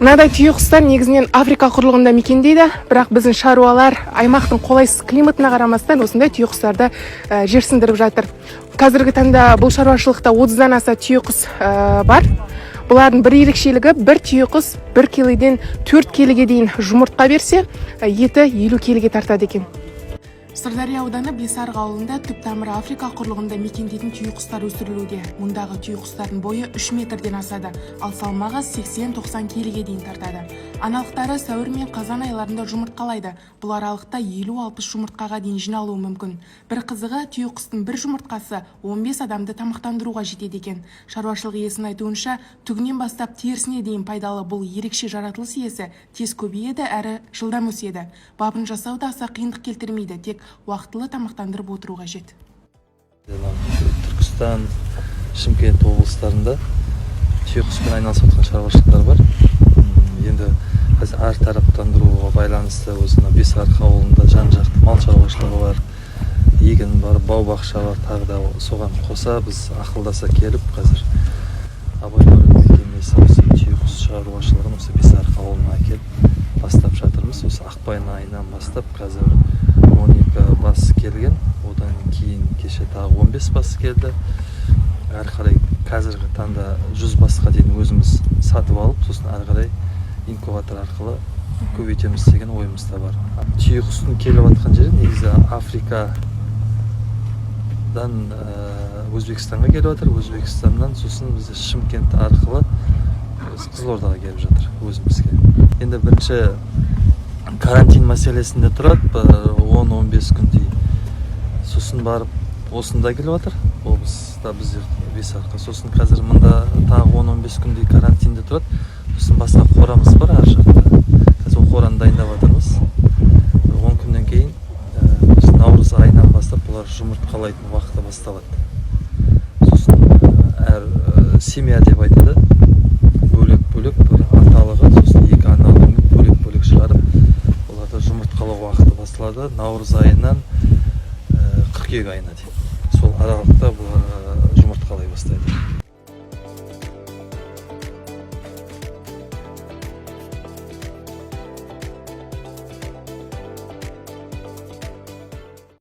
Мынадай түйеқұстар негізінен Африка құрлығында мекендейді, бірақ біздің шаруалар аймақтың қолайсыз климатына қарамастан осындай түйеқұстарды жерсіндіріп жатыр. Қазіргі таңда бұл шаруашылықта 30-дан аса түйеқұс бар. Бұлардың бір ерекшелігі: бір түйеқұс 1 келіден 4 келіге дейін жұмыртқа берсе, еті 50 келіге тартады екен. Сырдария ауданы Бесарық ауылында түп тамыры Африка құрлығында мекендейтін түйеқұстар өсірілуде. Мұндағы түйеқұстардың бойы 3 метрден асады, ал салмағы 80-90 келіге дейін тартады. Аналықтары сәуір мен қазан айларында жұмыртқалайды. Бұл аралықта 50-60 жұмыртқаға дейін жиналуы мүмкін. Бір қызығы, түйеқұстың бір жұмыртқасы 15 адамды тамақтандыруға жетеді екен. Шаруашылық иесінің айтуынша, түгінен бастап терісіне дейін пайдалы бұл ерекше жаратылыс иесі тез көбейеді әрі жылдам өседі. Бабын жасау да аса қиындық келтірмейді, тек уақытылы тамақтандырып отыру қажет. Мынау Түркістан, Шымкент облыстарында түйеқұспен айналысып жатқан шаруашылықтар бар. Енді қазір әртараптандыруға байланысты осы мына Бесарық ауылында жан жақты мал шаруашылығы бар, егін бар, бау бақша бар, тағы да соған қоса біз ақылдаса келіп, қазір Абай мекемесі осы түйеқұс шаруашылығын осы Бесарық ауылына әкеліп бастап жатырмыз. Осы ақпан айынан бастап қазір 12 бас келген, одан кейін кеше тағы 15 бас келді. Әрі қарай қазіргі таңда 100 басқа дейін өзіміз сатып алып, сосын әрі қарай инкубатор арқылы көбейтеміз деген ойымыз да бар. Түйеқұстың келіп жатқан жері негізі Африкадан Өзбекстанға келіп жатыр, Өзбекстаннан сосын бізде Шымкент арқылы Қызылордаға келіп жатыр өзімізге. Енді бірінші карантин мәселесінде тұрады бір 10-15 күндей, сосын барып осында келіп жатыр облыста, бізде Бесарыққа. Сосын қазір мында тағы 10-15 күндей карантинде тұрады. Сосын басқа қорамыз бар ар жақта, қазір ол қораны дайындап жатырмыз. 10 күннен кейін, осы наурыз айынан бастап бұлар жұмыртқалайтын уақыты басталады. Сосын әр семья деп айтады, бөлек бөлек, бір аталығы, сосын екі аналығын бөлек бөлек шығарып, оларда жұмыртқалау уақыты басталады наурыз айынан қыркүйек айына дейін. Сол аралықта бұлар жұмыртқалай бастайды.